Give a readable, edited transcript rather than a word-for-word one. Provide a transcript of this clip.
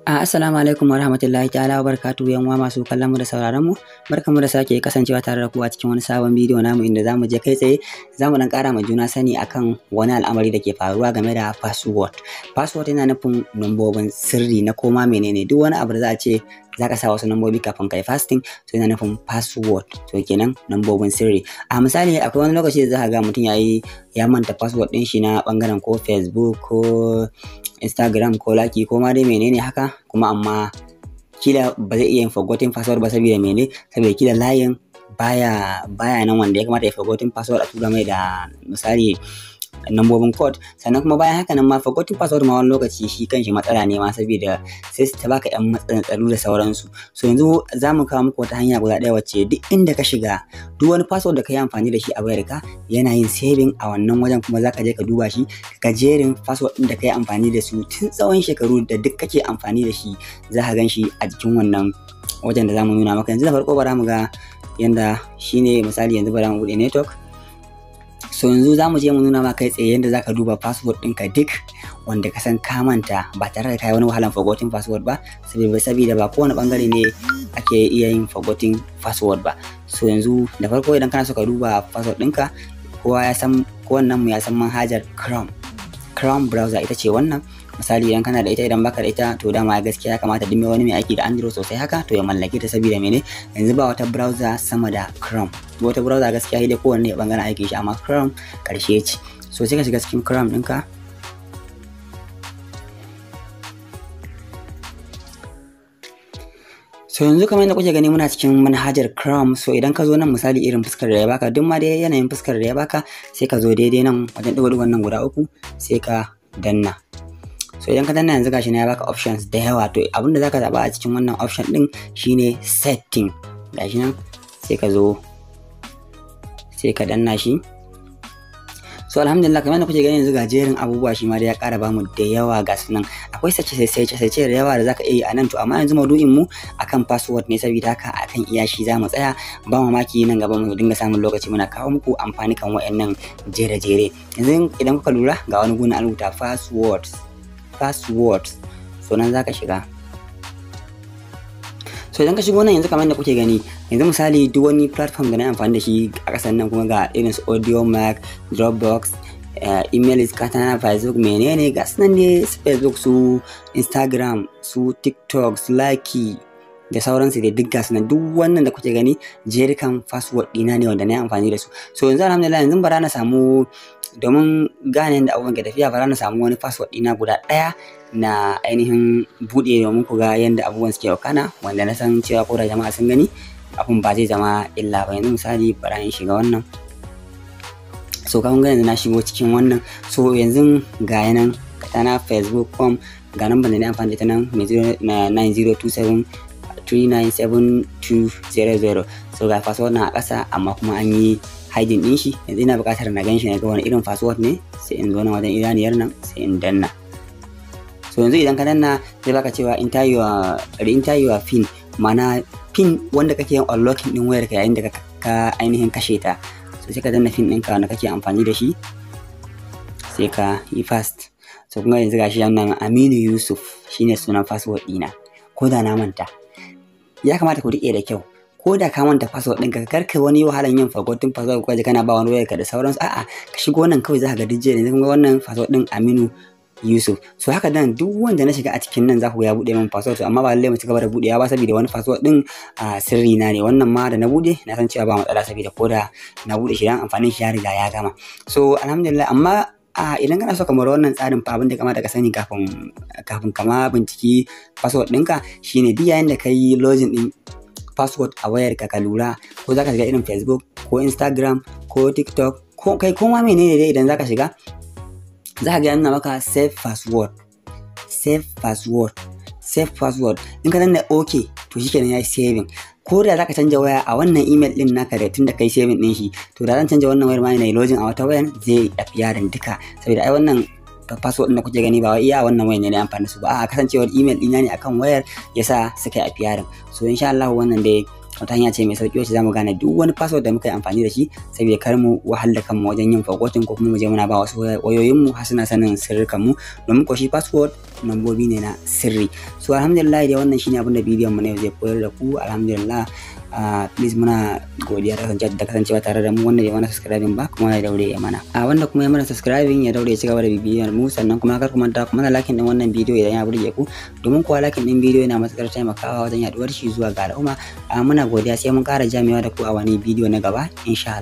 Assalamu alaikum wa rahmatullahi ta'ala wa barakatuhu, yan uwa masu kallon mu da sauraron mu. Barkamu da sake kasancewa tare da ku a cikin wani sabon bidiyo namu, inda zamu je kai tsaye zamu dan ƙara ma juna sani akan wani al'amari da ke faruwa game da password. Password yana nufin lambobin sirri na koma menene. Duk wani abu da za a ce zaka sa wasu lambobi kafin kai fasting, to yana nufin password, to kenan lambobin sirri. A misali, akwai wani lokaci da zaka ga mutum yayi ya manta password din shi na bangaren ko Facebook ko Instagram ko Likee ko ma dai menene haka, kuma amma kila ba zai iya yin forgotten password ba. Saboda mene? Saboda kila layin baya nan wanda ya kamata ya forgotten password a tura mai da misali lambobin code. Sannan kuma bayan haka nan ma, forgotten password ma wani lokaci shi kanshi matsala ne ma, saboda sai su ta baka yan matsaloli da sauransu. So yanzu za mu kawo muku wata hanya guda ɗaya wacce duk inda ka shiga, duk wani password da ka yi amfani da shi a wayarka yana yin saving a wannan wajen, kuma za ka je ka duba shi ka jerin password ɗin da ka yi amfani da su tun tsawon shekaru da duk kake amfani da shi, za ka gan shi a jikin wannan wajen da za mu nuna maka yanzu. Da farko bara mu ga yanda shine. Misali, yanzu bara mu buɗe network. So yanzu za mu je mu nuna ma kai tsaye yadda za ka duba password ɗinka duk wanda ka san ka manta, ba tare da kai wani wahalan forgotten password ba, saboda ba kowane bangare ne ake iya yin forgotten password ba. So yanzu da farko, idan kana so ka duba password ɗinka, kowa ya san, kowannen mu ya san manhajar Chrome, Chrome browser, ita ce wannan. Misali, idan kana da ita, idan baka da ita, to dama gaskiya ya kamata duk wani mai aiki da Android sosai haka to ya mallake ta. Saboda mene? Yanzu ba wata browser sama da Chrome. Wata browser gaskiya dai kowanne ya bangaren aikin shi, amma Chrome karshe ce. So sai ka shiga cikin Chrome ɗinka. So yanzu kamar yadda kuke gani, muna cikin manhajar Chrome. So idan ka zo nan, misali irin fuskar da ya baka, duk ma dai yanayin fuskar da ya baka, sai ka zo daidai nan wajen ɗigo-ɗigon nan guda uku, sai ka danna. So idan ka danna, yanzu gashi na ya baka options da yawa. To abinda zaka zaba a cikin wannan option din shine setting. Gashi nan, sai ka zo sai ka danna shi. So alhamdulillah, kamar yadda kuke gani, yanzu ga jerin abubuwa shi ma dai ya ƙara bamu da yawa. Ga su nan, akwai sace sace sace da yawa da zaka iya yi a nan. To amma yanzu maudu'in mu akan password ne, saboda haka akan iya shi zamu tsaya. Ba mamaki nan gaba mu dinga samun lokaci muna kawo muku amfani kan wayannan jere jere. Yanzu idan kuka lura, ga wani guna an rubuta passwords, passwords. So nan zaka shiga. So idan ka shigo nan, yanzu kamar yadda kuke gani, yanzu misali duk wani platform da na amfani da shi a ƙasar nan, kuma ga irin su Audiomack, Dropbox, email, Katana, Facebook, menene, ga su nan ne, su Facebook, su Instagram, su TikTok, su Likee da sauransu da duk gasu nan. Duk wannan da kuke gani jerikan password ɗina ne wanda na yi amfani da su. So yanzu alhamdulillah, yanzu bara na samu, domin gane yadda abubuwan ke tafiya, bara na samu wani password ɗina guda ɗaya na ainihin buɗe domin ku ga yadda abubuwan suke wakana, wanda na san cewa ko da jama'a sun gani, abun ba zai zama illa ba. Yanzu misali bara in shiga wannan. So kun ga yanzu na shigo cikin wannan. So yanzu ga yanan Katana facebook.com, ga number da na amfani da ita nan mai 9027 397200. So ga password na a ƙasa, amma kuma an yi hiding din shi. Yanzu ina buƙatar na gan shi, na ga wani irin password ne, sai in zo nan wajen idaniyar nan, sai in danna. So yanzu idan ka danna, zai baka cewa enter your pin, ma'ana pin wanda kake yin unlocking din wayar ka yayin da ka ainihin kashe ta. So sai ka danna pin ɗinka wanda kake amfani da shi, sai ka yi paste. So kuma yanzu gashi wannan Aminu Yusuf shine sunan password ɗina. Ko da na manta, ya kamata ku riƙe da kyau. Ko da ka manta password ɗinka, kar ka wani wahalan yin forgotten password ko kaje kana ba wani wayarka da sauransu. A'a, ka shigo nan kawai, za ka ga duk yanzu kun ga wannan password ɗin Aminu Yusuf. So haka dan duk wanda na shiga a cikin nan, za ku ga ya buɗe min password. Amma ba lallai mu ci gaba da buɗewa ba, saboda wani password ɗin a sirri na ne. Wannan ma da na buɗe, na san cewa ba matsala, saboda ko da na buɗe shi, dan amfanin shi ya riga ya gama. So alhamdulillah. Amma a idan kana so kamar wannan tsarin fa, abin da kamata ka sani kafin kama binciki password ɗinka shine duk yayin da ka yi login ɗin password a wayarka, ka lura ko zaka shiga irin Facebook ko Instagram ko TikTok ko kai ko ma menene dai, idan zaka shiga, za ka ga yana maka save password, save password, save password. In ka danna OK, to shikenan, yayi saving. Ko da zaka canja waya a wannan email din naka da tunda kai saving din shi, to da zan canja wannan wayar ma na login a wata wayan, zai appearing duka, saboda ai wannan password din da kuke gani ba wai iya wannan wayan ne na amfani da su ba. A'a, kasancewar email ɗina ne akan wayar yasa suka yi appearing. So insha Allah wannan dai Wata hanya ce mai sauki wacce zamu gane duk wani password da muka yi amfani da shi, saboda kar mu wahala kanmu wajen yin forgotten ko kuma mu je muna ba wasu wayoyin mu har suna sanin sirrikan mu, domin ko shi password lambobi ne na sirri. So alhamdulillah dai, wannan shine abin da bidiyon mu na yau zai koyar da ku. Alhamdulillah. Please, muna godiya da kasancewa tare da mu. Wanda bai mana subscribing ba kuma ya daure ya mana, a wanda kuma ya mana subscribing ya daure ya ci gaba da bibiyar mu. Sannan kuma kar ku manta ku mana liking din wannan bidiyo idan ya burge ku, domin kuwa liking din bidiyo yana matukar taimakawa wajen yaduwar shi zuwa ga al'umma. Muna godiya, sai mun ƙara jamewa da ku a wani bidiyo na gaba, insha Allah.